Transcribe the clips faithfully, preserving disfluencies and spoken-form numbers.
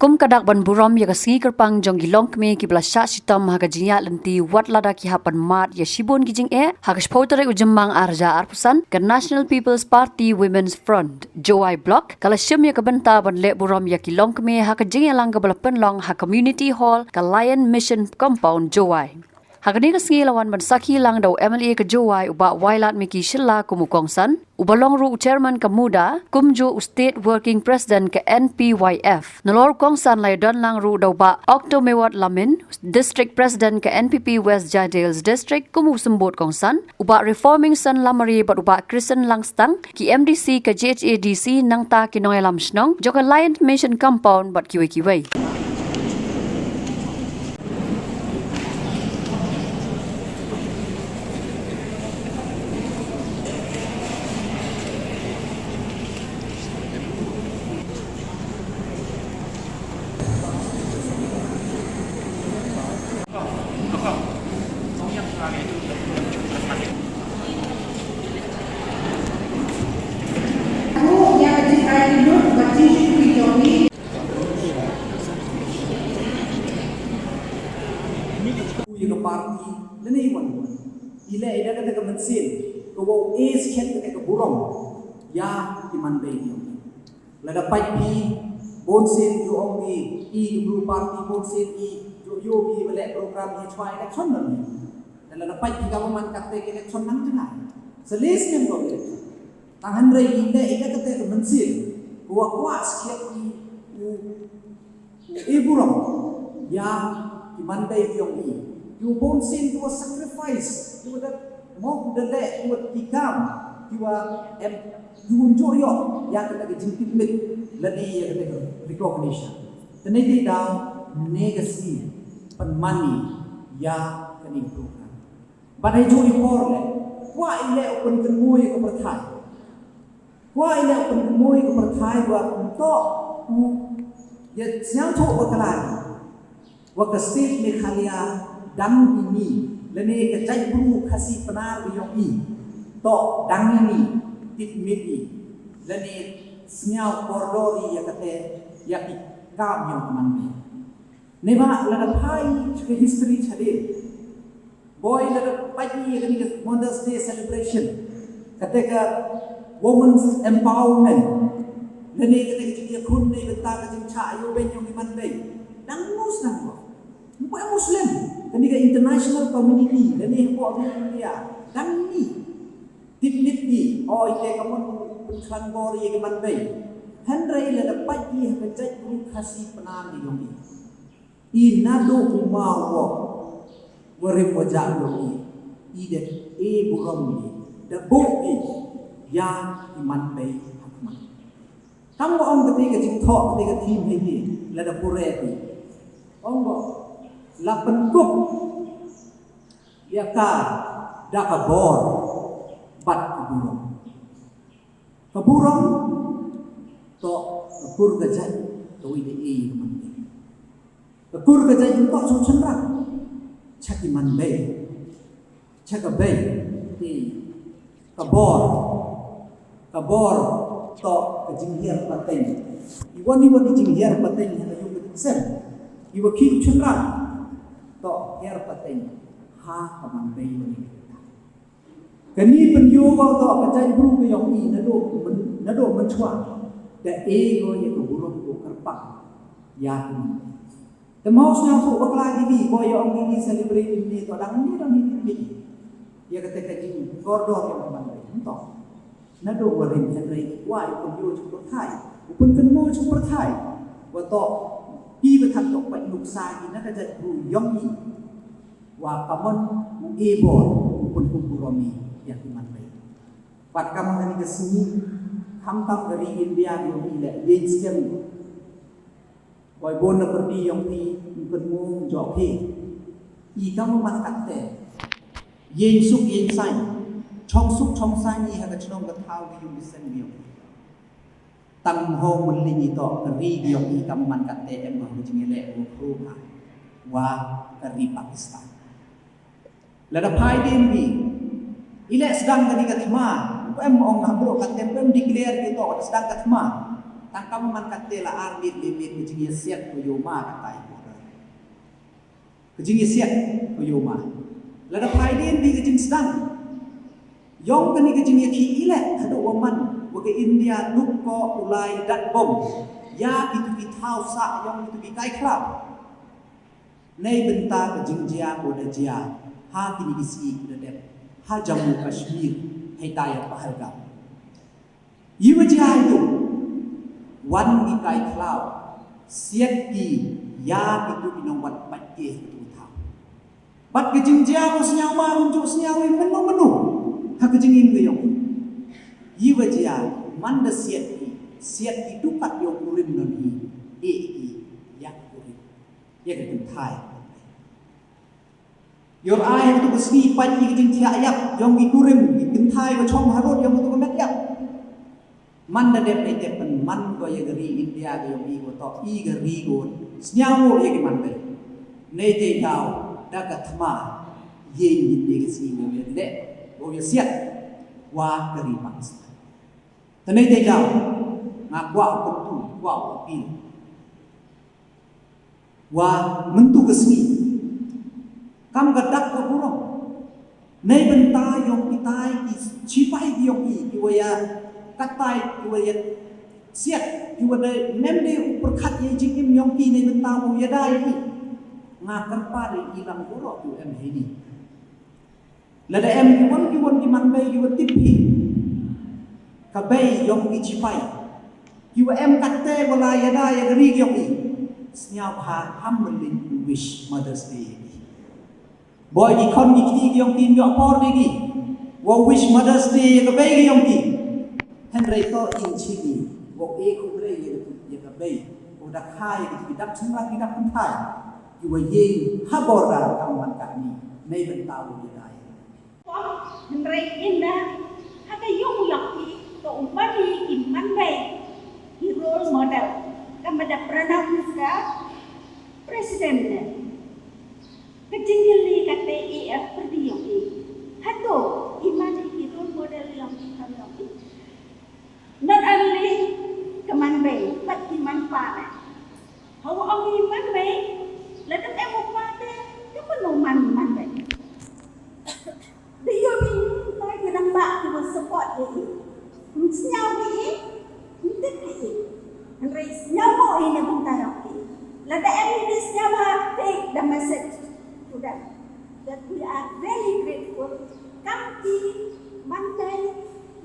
Kum ka dak ban burom ïa ka sngi kyrpang jong ki longkmie kiba la shah shitom ha ka jingïaid lynti wat lada ki hap ban mad ïa shibun ki jingeh, ha ka shiphew tarik u Jymmang ar hajar arphew san, ka National People's Party Women's Front Jowai Block ka la shim ïa ka bynta ban leh burom ïa ki longkmie ha ka jingïalang kaba la pynlong ha Community Hall ka Lion Mission Compound, Jowai. Ha kane ka sngi la wan ban sakhi lang da u M L A ka Jowai u Bah Wailadmiki Shylla kum u kongsan, uba long ruh u chairman ka MUDA, kumjuh u State Working President ka N P Y F. Nalor u kongsan la ïadon lang ruh da u Bah Octo Mewat Lamin, District President ka N P P West Jaintia Hills District, kum u symbud kongsan, u Bah Reforming Son Lamare bad u Bah Christian Langstang, ki M D C ka J H A D C, nangta ki nongïalam shnong jong ka Lion Mission Compound bad kiwei kiwei. Ïa ka party lane i wan wan i leh ïa kata ka mynsiem ka wow, eh, skhem kata ka burom ïa ki man bei. Lada peit phi, bun sien ju ong ki, i ki bru party bun sien i ju ïoh ki ba leh program hi chwa election nang. Dan lada peit phi ka man kata ka election nang jngai. Sa leh sien ko election. Tang hynrei i leh ïa kata ka mynsiem, ko wa kwah skhem i u, u, eh, burom ïa ki man bei ki ong i. Ki bun sien ki wa sacrifice, ki wa da mok da leh, ki wa ki kam, ki wa em Ïa, um ju ïoh ïa kata ka jingtipmit lane ïa kata ka recognition. Te ne dei daw ne ka sngi pynman ïa kane ka program. Bad ha juh i por leh, kwah i leh u pynkynmaw ïa ka pyrthai. Kwah i leh u pynkynmaw ïa ka pyrthai ba kumto u ïa sngewthuh bakla ïa wa ka state Meghalaya dang ïa ngi, lane ka jaitbru Khasi Pnar ba ïong i, to dang ïa ngi tipmit i, lane sngew kordor i ïa kata, ïa ki kam ïong ka man bri. Ne ba lada phai sha ka history shadien, boi lada peit ïa kane ka Mother's Day celebration, kata ka women's empowerment, lane kata ka jingïakhun ne kata ka jingshah ïoh beiñ ïong ki man bri, dang mus dang mus. Ym pu Muslim, kane ka international community, lane hapoh India, dang ni tipmit i, o ite ka mon pynkhlan bor ïa ki man bri. Hynrei lada peit i ha ka jaitbru Khasi Pnar ïong i, i naduh u maw u wa rim wa jah ïong i, i da e burom i, da buh i ïa ki man bri ha khmat. Tang ba ong kata ka jingthoh, kata ka theme hi hi, lada pure hi. Ong ba la pynkup ïa ka da ka bor bad ka burom. Ka burom to ka kur ka jait, ka wei da e ka man bri. Ka kur ka jait to shu shynrang sha ki man bri. Sha ka bri, i, ka bor, ka bor to ka jinghiar pateng. I wan i wan i jinghiar pateng ha ka ïing ka sem. I wa ki shynrang to hiar pateng ha ka man bri wan i. Kane pynïoh ko to ka jaitbru ka ïong i naduh myn-, naduh mynshuwa. Da e ko ïa ka burom ko kyrpang ïa ka man bri. Te mo sngewthuh bakla ki ki, ko ïa ong ki ki celebrate ïa ne to dang ne dang ne ki ki. Ïa kata ka jingkordor ïa ka man bri. Ym to. Naduh wa rim hynrei wa ïa pynïoh sha pyrthai. U pynkynmaw sha pyrthai. Wa to ki ba thang to pait nuksa ki na ka jaitbru ïong i. Wa ka mon u e bor u pynkup burom i ïa ki man bri. Bad kam kane ka sngi, khamtam ka ri India ïong i leh ïeng skhem. Boi bun na pyrdi ïong phi, u pynmong jong phi. I kam u man katte. Ïeng suk ïeng saiñ. Chong suk chong saiñ i ha ka chnong ka thaw ka ïung ki sem ïong. Tang ho mun li i to ka ri ïong i kam u man katte em ha ka jingïaleh u khru ha. Wa ka ri Pakistan. Lada phai dien bi. I leh sdang kane ka thma. Ym ong ha bro ka tem ym declare ki to sdang ka thma. Tang ka man kata la ar miet miet miet ka jingïasiat ka ïoh ma kata i border. Ka jingïasiat ka ïoh ma. Lada phai dien bad ka jingsdang ïong kane ka jingïakhih i leh haduh wa man wa ka India duk ko u lai dat bom ïa kitu ki thaw sah ïong kitu ki kai khlaw. Nei bynta ka jingjia ko da jia ha kine ki sngi ko da dep ha Jammu Kashmir hei ta ïa Pahalgam. Ïa wa jia ïa u wan ki kai khlaw siat ki ïa kitu ki nongwan pat ki kitu thaw. Bad ka jingjia ko sñiaw ma rum ju sñiaw i menu menu ha ka jingim ka ïong. Ïa wa jia man da siat ki siat ki tu kat ïong kurim non hi e ki ïa kurim. Ïa ka kynthai. Ïor ai ïa ka tu ka sngi pat ïa ka jingthiah ïap ïong ki kurim ki kynthai ka chong harud ïong ka tu ka met ïap. Man da dep nei te pynman ko ïa ka ri India ka ïong i ko to i ka ri ko sñiaw mo ïa ki man dei. Nei te daw da ka thma ïa i India ka sngi mo ïa leh ko ïa siat wa ka ri Pakistan. Te nei te daw nga kwah u pyntu kwah u appeal. Wa myntu ka sngi kam ka dak ka burom. Nei bynta ïong kitai ki sipai ki ïong ki ki wa ïa katai ki wa ïa siat ki wa dei mem dei u pyrkhat ïa jingim ïong ki nei bynta u ïa dai ïa ki. Nga kyrpad ïa i lang burom u em hei ni. Lada em ki wan ki wan ki man bei ki wa tip hi ka bei ïong ki sipai ki wa em katte wa la ïa da ïa ka ri ïong ki. Sñiaw bha ham mynnin u wish Mother's Day ïa ki. Boi ki khon ki kti ki ïong ki ïoh por ïa ki wa wish Mother's Day ïa ka bei ki ïong ki. Hynrei to in chi ni wa e khu rei ïa ka bei ko da kha ïa ki dak chynrang ki dak pynthai ki wa ïeng ha bor da kam wan kat ni nei bynta wa ïa da ïa. Hynrei ynda ha ka ïong ïong ki to u bani ki man bei ki role model ka mada Pranab Mukherjee president ne. Ka jingkylli kata i eh pyrdi ïong ki. Hato i man i ki role model ïong ki kham ïong ki. Not only ka man bei, but ki man pa ne. Hawa ong i man bei, la dang em u pa te, ka pynlong man man bei. Dei ïoh i pa ki dang ba ki wa support i. Sñiaw i, ntit i. Hynrei sñiaw mo i ne bynta ïong i. La da em i sñiaw ha take the message to them that we are very grateful. Kam ki man bei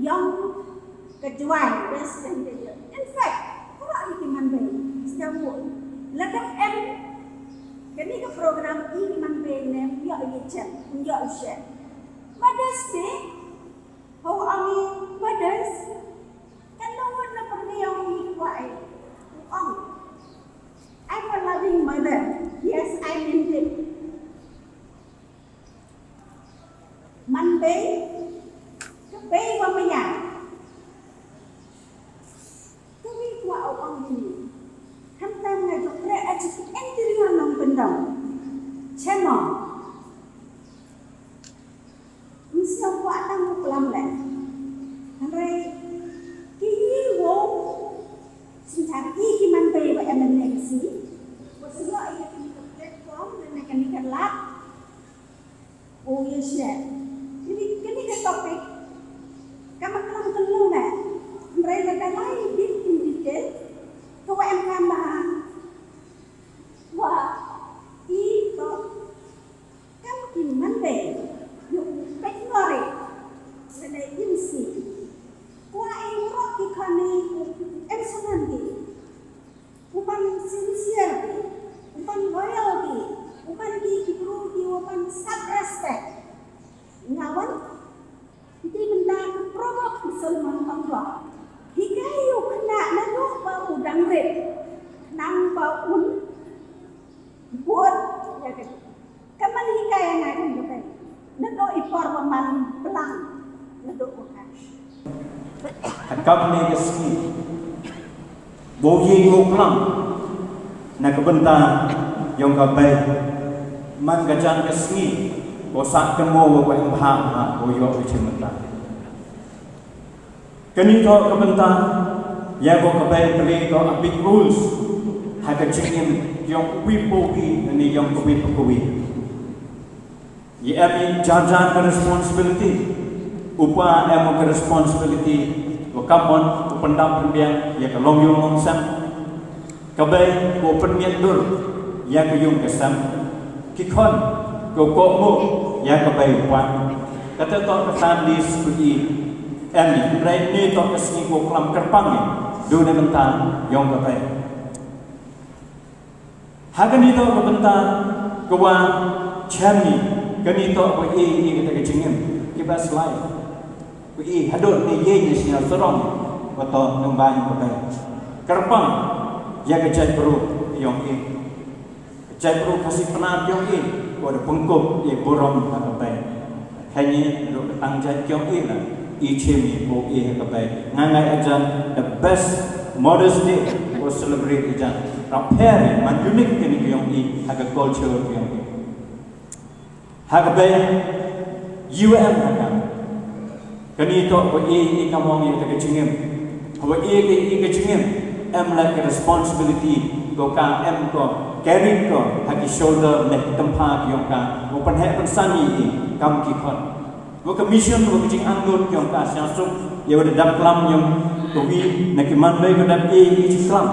ïong ka Jowai West Bengal. In fact, kura i ki man bei sñiaw mo. La da em kani ka program i ki man bei ne ïoh i chen ïoh i shet. Mother's Day, how are we mothers? Kan no one na pergi ïong i kwai. Ong, I'm a loving mother. Yes, I mean it. Man bei ka bei wa maya. Ka bei wa u ong ni. Khamtam nga jok re a chik interior nong bendong. Chemo. Msnong kwah tang u klam le. Hynrei ki yi wo. Sngewthuh ki man bei wa M N A C. Wa sngewthuh ïa ki platform ne ka ni ka lak. O ye share. Kini kini ka topic. Kama klam kenu me. Hynrei la da lai bit in detail. Ka wa em kama. Wa i to. Kam ki man bei, ïoh u peit ngori, lane imsi. Kwah ïa u rok ki khani u em sanan ki. U man sincere ki, u man loyal ki, u man ki ki bru ki u man self respect. Nga wan, Nti bynta ka proverb u Solomon ong ko. Hikai ïa u khynnah naduh ba u dang rit. Khnang ba un bud ïa ka. Ka man hikai ïa nga kum ka bei. Naduh i por ba man blang. Naduh ba ka. Ka kap ne ka sngi. Ba u ïeng u klam na ka bynta ïong ka bei. Man ka jan ka sngi ba u sah kynmaw ba u em bha ha ba u ïoh u chimbynta. Kane ka bynta Ïa ko ka bei pynlong ko a big rules ha ka jingim yong uwi pa uwi ne yong uwi pa uwi. Ïa em i jar jar ka responsibility. U pa em ka responsibility, u kamon u pyndap pynbiang ïa ka long yung long sem. Ka bei ko pynmiat dur ïa ka yung ka sem. Ki khon ko kohnguh ïa ka bei u pa. Kata to ka families ko i em i, hynrei ne to ka sngi ko klam kyrpang i duna bynta yong ka bei. Ha kani to ka bynta ka wa chem i, kani to ko i i kata ka jingim, ki best life. Ko i hadon ne ye ne sñiaw sarong, wa to nang ba yong ka bei. Kyrpang ïa ka jaitbru yong i. Ka jaitbru Khasi Pnar yong i, ko da pynkup i burom ha ka bei. Kane ruh ka tang jait yong i la i chim i ko i ha ka bei. Nga ngai ajan the best Mother's Day ko celebrate ajan. Rapher i man unique kane ka yong i ha ka culture yong i. Ha ka bei U M ha ka. Kani to ko i i ka mong i ka jingim. Ko i i ka jingim. Em la ka responsibility ko ka em ko carry ko ha ki shoulder ne ki tempha ki yong ka. Ko pynheh pynsan i i kam ki khon. Wa ka mission wa ka jingangnud yong ka sñiawsuk ïa wa da dap klam yong ka wi na ki man bei wa dap i i jingklam.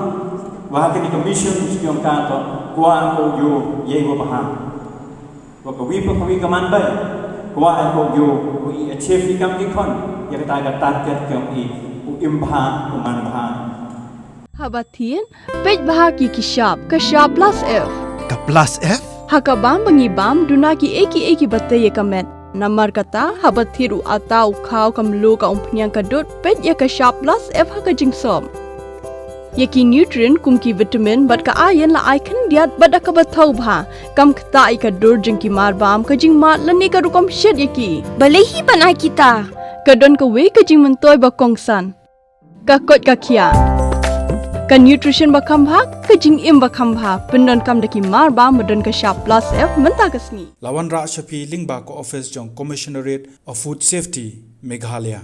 Wa ha kani ka mission yong ka to kwah ko ïoh ïa wa bha. Wa ka wi pa ka wi ka man bei kwah ko ïoh ko i achieve i kam ki khon ïa kata ka target yong i u im bha u man bha. Haba thied, peit bha ki ki shap, ka shap plus F. Ka plus F? Ha ka bam ba ngi bam, duna ki ei ki ei ki ba tei ïa ka met. Namar kata, haba thied u ata u khaw ka mluh ka umphniang ka dud, peit ïa ka shap plus F ha ka jingsop. Ïa ki nutrient kum ki vitamin bad ka iron la ai khyndiat bad da kaba thaw bha. Kam ktah ïa ka dur jong ki mar bam, ka jingmad lane ka rukom shet ïa ki. Balei hi ban ai kita? Ka don kawei ka jingmyntoi ba kongsan. Ka koit ka khiah. Ka nutrition ba kham bha, ka jingim ba kham bha. Pyndonkam da ki mar bam ba don ka shap plus F mynta ka sngi. La wanrah sha phi lyngba ka office jong Commissionerate of Food Safety, Meghalaya.